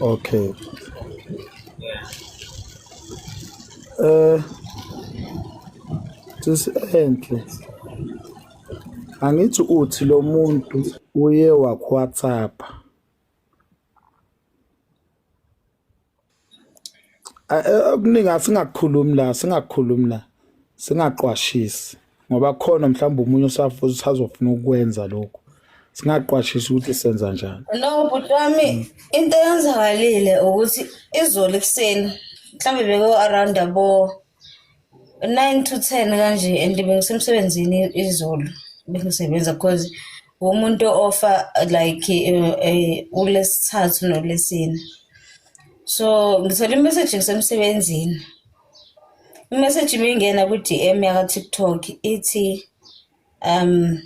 Okay. Yeah. Eh sisi enhle. Angithi uthi lo muntu uye wakhwatsapha. Okuningi asingakukhulumi la, singakukhulumi la. Singaqwashisi ngoba khona mhlawumbe omunye usazofuna ukwenza lokho. Singaqwashisi ukuthi senza njani. No, bhuti wami, into eyenzakalile ukuthi izolo ekuseni mhlawumbe beko around abo 9 to 10 kanje, and bengisemsebenzini izolo, bengisebenza because umuntu ofa like ulesithathu nolesine. So ngithole imessage ngisemsebenzini. Imessage ibingena ku-DM yaka-TikTok ithi and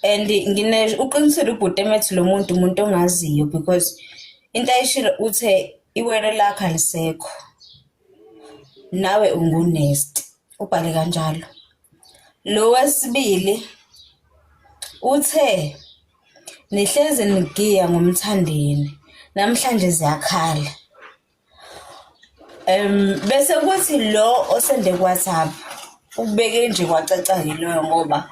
ngine uqinisile ubhuti emethi lo muntu umuntu ongaziyo, because into ayishilo uthe iwele lakho alisekho, nawe ungunest, ubhale kanjalo. Lo wesibili uthe nihlezi nigiya ngomthandeni, namhlanje ziyakhala. Bese kuthi lo osende ku-WhatsApp ukubeke nje kwacaca-ke loyo, ngoba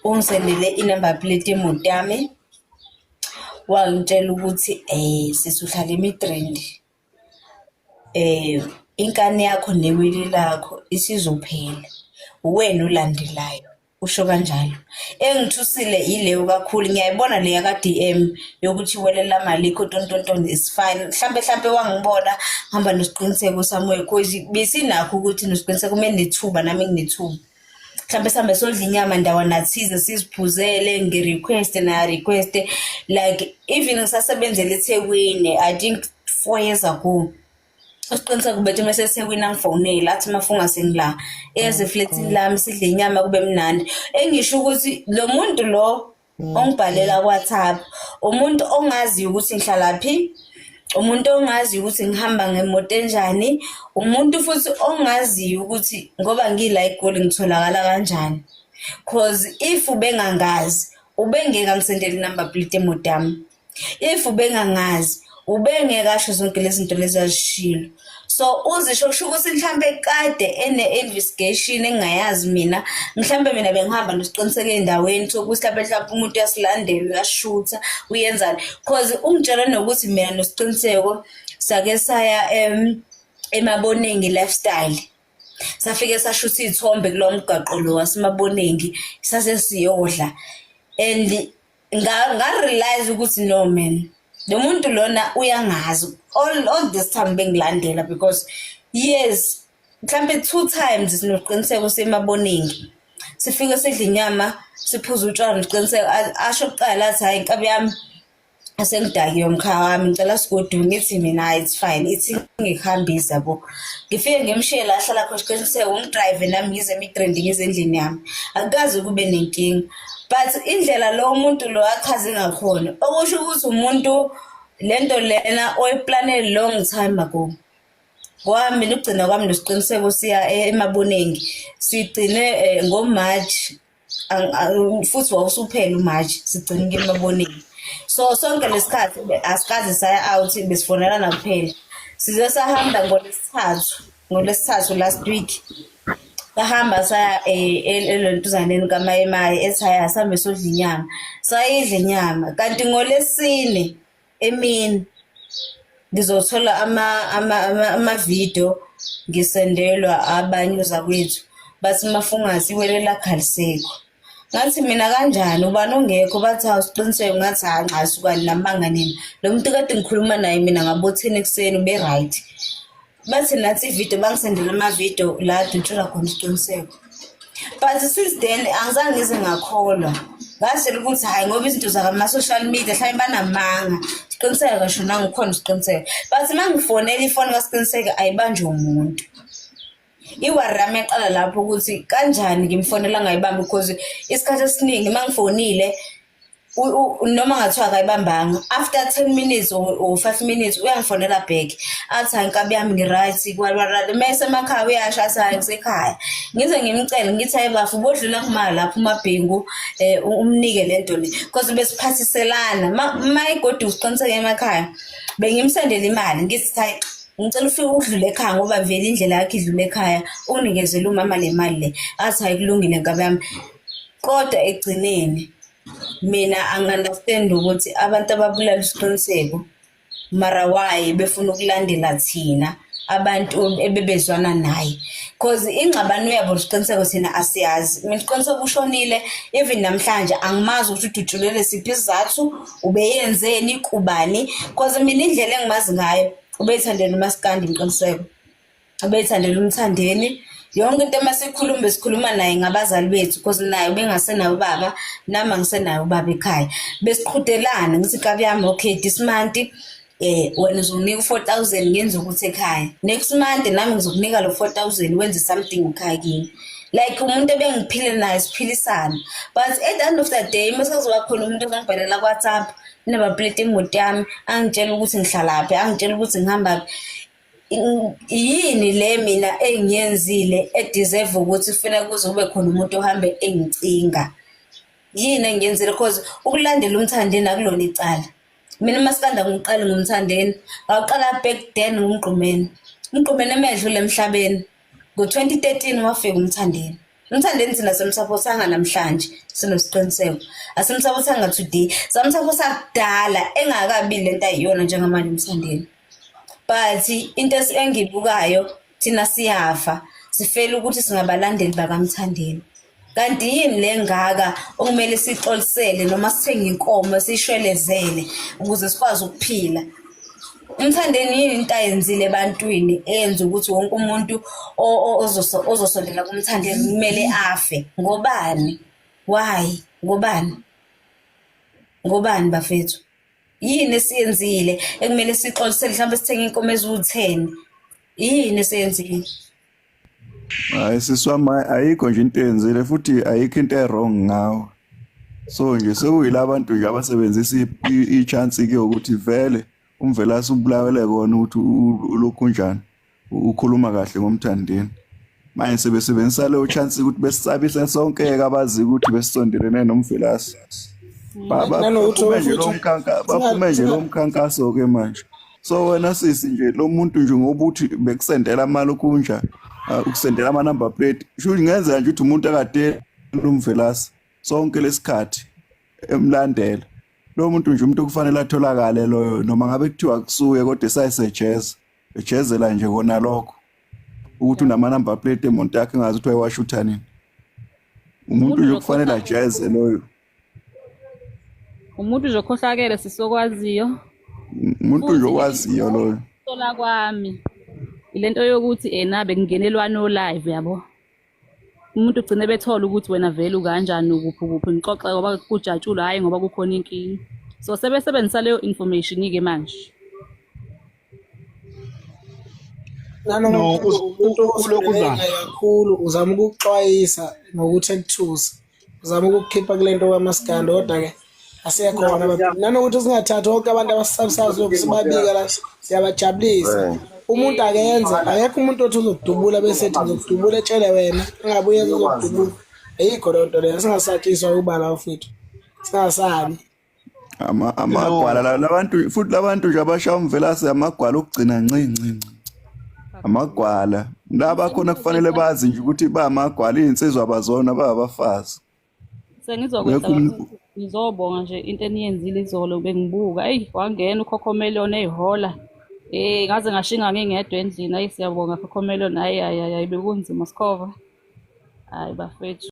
ungisendele i-number plate yemoto yami, wangitshela ukuthi sisi uhlala eMidrand, inkani yakho newili lakho isizophela, uwena olandelayo, usho kanjalo. Engithusile yileyo kakhulu, ngiyayibona le yaka-DM yokuthi iwele lami alikho, tontontoni, is fine. Mhlampe wangibona ngihamba nesiqiniseko somewhere, cause besinakho ukuthi nesiqiniseko uma enethuba nami nginethuba. Mhlampe sihambe sodla inyama ndawana thize, siziphuzele, ngi-request naye request, like even ngisasebenzela eThekwini, I think 4 years ago. Isiqiniseko bethu uma eseThekwini angifonele athi mafunga sengila, eze efletini lami sidle inyama kube mnandi. Engisho ukuthi lo muntu lo ongibhalela ku-WhatsApp umuntu ongaziyo ukuthi ngihlalaphi, umuntu ongaziyo ukuthi ngihamba ngemoto enjani, umuntu futhi ongaziyo ukuthi ngoba ngila eGoli ngitholakala kanjani. Cause if ubengangazi ubengeke angisendele i-number plate yemoto yami. If ubengangazi ubengeke asho zonke lezi zinto lezi azishilo. So uzisho kusho ukuthi mhlampe kade ene-investigation engingayazi mina, mhlampe mina bengihamba nesiqiniseko ey'ndaweni sokuthi mhlampe umuntu uyasilandela, uyashutha, uyenzani. Cause ungitshela nokuthi mina nesiqiniseko sake saya eMaboneng Lifestyle. Safike sashutha iy'thombe kulowo mgwaqo lo waseMaboneng, sase siyodla and nga-realize ukuthi no man, lo muntu lona uyangazi, all this time bengilandela, because yes, mhlampe two times sinoqiniseko semaboneng, sifike sidla inyama, siphuze utshwala nesiqiniseko, asho kuqala athi, "Hhayi nkabi yami, asengidakiwe mkhaya wami, ngicela sigoduke." Ngithi mina, "Hhayi, it's fine, ithi ngikuhambise," yabo. Ngifike ngimshiye la ahlala khona isiqiniseko, ngi-drive nami ngize eMidrand, ngize endlini yami, akukaze kube nenkinga. But indlela lo muntu lo achaze ngakhona, okusho ukuthi umuntu lento lena oyiplanele long time ago. Kwami mina ukugcina kwami nesiqiniseko siya eMaboneng, sigcine ngo-March, futhi wawusuphela uMarch sigcine ukuya eMaboneng. So sonke lesikhathi asikaze saya out, besifonelana kuphela. Size sahamba ngoLwesithathu last week. Sahamba saya elontuzaneni kaMayemaye, ethi hhayi, asihambe sodla inyama. Sayidla inyama, kanti ngoLwesine emini ngizothola ama-video ngisendelwa abanye ozakwethu, bathi mafungasi iwele lakho alisekho. Ngathi mina, "Kanjani? Ubani ongekho?" Bathi, "Hawu, siqiniseko." Ngathi, "Hhayi nxa, sukani namanga nina, lo muntu kade ngikhuluma naye mina ngabo-10 ekuseni ube-right." Bathi nathi ividiyo, bangisendela amavidiyo la dutshulwa khona isiqiniseko. But since then angizange ngize ngakholwa, ngazitshela ukuthi hhayi, ngoba izinto zakama-social media mhlawumbe banamanga, siqiniseko kashonanga, ukhona isiqiniseko. But uma ngifonela ifoni kaSiqiniseko ayibanjwe umuntu. I-worry yami yaqala lapho ukuthi kanjani ngimfonela angayibambi, because isikhathi esiningi uma ngifonile Noma ngathiwa akayibambanga, after 10 minutes or 5 minutes uyangifonela back, athi hayi nkabi yami ngi-right kwalwalala. Mese emakhaya uyasho athi hayi ngisekhaya. Ngize ngimcele ngithi hayi bafu ubodlula kuma lapho uMabhengu umnike lento le, because besiphathiselana. Ma igoduka uSiqiniseko emakhaya, bengimsendela imali, ngithi hayi ngicela ufike udlule ekhaya ngoba vele indlela yakhe idlule ekhaya, unginikezele umama le mali le. Athi hayi kulungile nkabi yami. Kodwa ekugcineni mina angi-understand ukuthi abantu ababulala uSiqiniseko mara why befuna ukulandela thina abantu ebebezwana naye, cause ingxabano yabo Siqiniseko thina asiyazi. Mina Siqiniseko ushonile, even namhlanje angimazi ukuthi udutshulelwe siphi isizathu, ubeyenzeni kubani, cause mina indlela engimazi ngayo ubeyithandela uMaskandi Mqiniseko, ubeyithandela uMthandeni. Yonke into masikhuluma besikhuluma naye ngabazali bethu, because naye ubengasenayo ubaba, nami angisenayo ubaba ekhaya. Besiqhudelana, ngithi nkabi yami okay this month wena uzonginika u-4,000 ngenze ukuthi ekhaya, next month nami ngizokunika lo 4,000 wenze something ekhaya kimi. Like umuntu ebengiphile naye, siphilisana, but at the end of the day mase kuzoba khona umuntu ozongibhalela ku-WhatsApp number plate imoto yami, angitshela ukuthi ngihlalaphi, angitshela ukuthi ngihambaphi. Yini le mina engiyenzile e-deserve ukuthi kufanele kuze kube khona umuntu ohambe engicinga? Yini engiyenzile? Cause ukulandela uMthandeni akulona icala. Mina uMaskandi angiqali ngoMthandeni, ngawuqala back then nguMgqumeni. UMgqumeni emedlule emhlabeni ngo-2013 wafika uMthandeni. UMthandeni thina simsupportanga namhlanje sinoSiqiniseko, asimsupportanga today, samsupporta kudala engakabi lento ayiyona njengamanje uMthandeni. But into engiyibukayo, thina siyafa, sifela ukuthi singabalandeli bakaMthandeni. Kanti yini le ngaka okumele sixolisele noma sithenge inkomo siyishwelezele ukuze sikwazi ukuphila? UMthandeni yini into ayenzile ebantwini eyenza ukuthi wonke umuntu ozosondela kuMthandeni kumele afe? Ngobani? Why? Ngobani? Ngobani bafethu? Yini esiyenzile ekumele sixolisele, mhlawumbe sithenge inkomo eziwu-10? Yini esiyenzile? Hayi sisi wami, ayikho nje into eyenzile futhi ayikho into e-wrong ngawe. So nje sekuyila bantu nje abasebenzisa i-chance ke ukuthi vele uMvelase ubulawele kona ukuthi ulokhu njani ukhuluma kahle ngoMthandeni. Manje sebesebenzisa leyo chance ukuthi besisabise sonke abazi ukuthi besisondelene noMvelase. Nanokuthi Baphume nje lo futhi mkhanka baphume nje lo mkhankaso ke manje. So wena sisi nje lo muntu nje ngoba uthi bekusendela imali kunja ukusendela ama number plate, sho kungenzeka nje ukuthi umuntu akade uMvelase sonke lesikhathi emlandela lo muntu nje, umuntu okufanele atholakale loyo, noma ngabe kuthiwa kusuye kodwa esayisejeza ejezela nje kona lokho ukuthi unama number plate emoto yakhe engazi ukuthi wayewashutha nini. Umuntu nje okufanele ajeze loyo. Umuntu nje okhohlakele sisokwaziyo. Umuntu nje okwaziyo loyo. Sola kwami ilento yokuthi ena bekungenelwa no live yabo, umuntu ugcine bethola ukuthi wena vele ukanjani, ukuphi kuphi, ngixoxe ngoba kujatshulwa, hhayi ngoba kukhona inkinga. So sebesebenzisa leyo information-ke manje. Nanokuthi No, umuntu ulokhu osondelene uzana. naye kakhulu uzama ukukuxwayisa ngokuthi ekuthusa, uzama ukukukhipha kule nto kamaskandi, kodwa-ke asiyakhona. Nanokuthi singathathi wonke abantu abasisabisayo lokhu sibabika la, siyabajabulisa. Umuntu akenze, akekho umuntu othi uzokudubula bese ethi ngizokudubula, etshele wena engabe uyenza uzokudubula. Ayikho leyo nto leyo. Singasatshiswa ubala bafethu, singasabi. Amagwala labantu futhi, labantu nje abashaya uMvelase amagwala okugcina, nci nci nci, amagwala laba khona kufanele bazi nje ukuthi ba amagwala, izinsizwa abazona, ba abafazi. Sengizokwehla. Wekho Bafethu, ngizobonga nje into eniyenzile izolo. Bengibuka, eyi wangena uKhokhomelon eyihola, ngaze ngashinga ngingedwa endlini. Ayi siyabonga Khokhomelon. Hayi hayi hayi, bekunzima sikhova. Hayi bafethu.